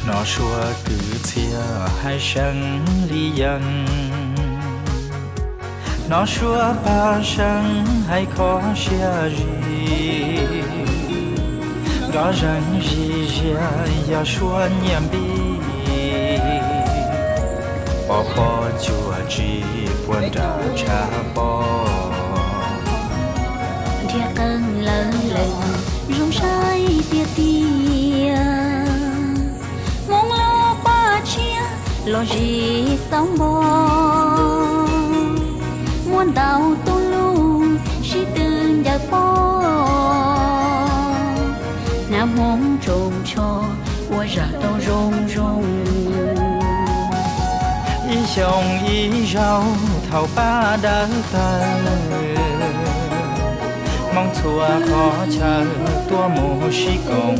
Hnov suab kwv txhiaj hais seev li yees, hnov suab paj seev hais kho siab zim, nrov zeeg zim ziab yog suab nyiaj npib, pov pob cuam tsis puag nram tshav pob. Nrhiav qeej lawv lees zoo saib tiag tiag, Hmoob lub paj tshiab los zis xauv npo, muaj ntau tus lus sib tw ncaws pob, hnav Hmoob tsoos tsho ua zam tau zoo zoo. Ib xyoos ib zaug thaum pab dawb tawg, Hmoob txhua qhov chaw tuaj mus sib koom.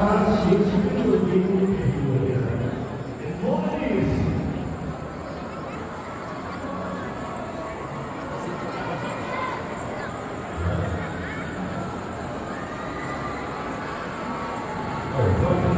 他学习这个节目很有天分。Employees.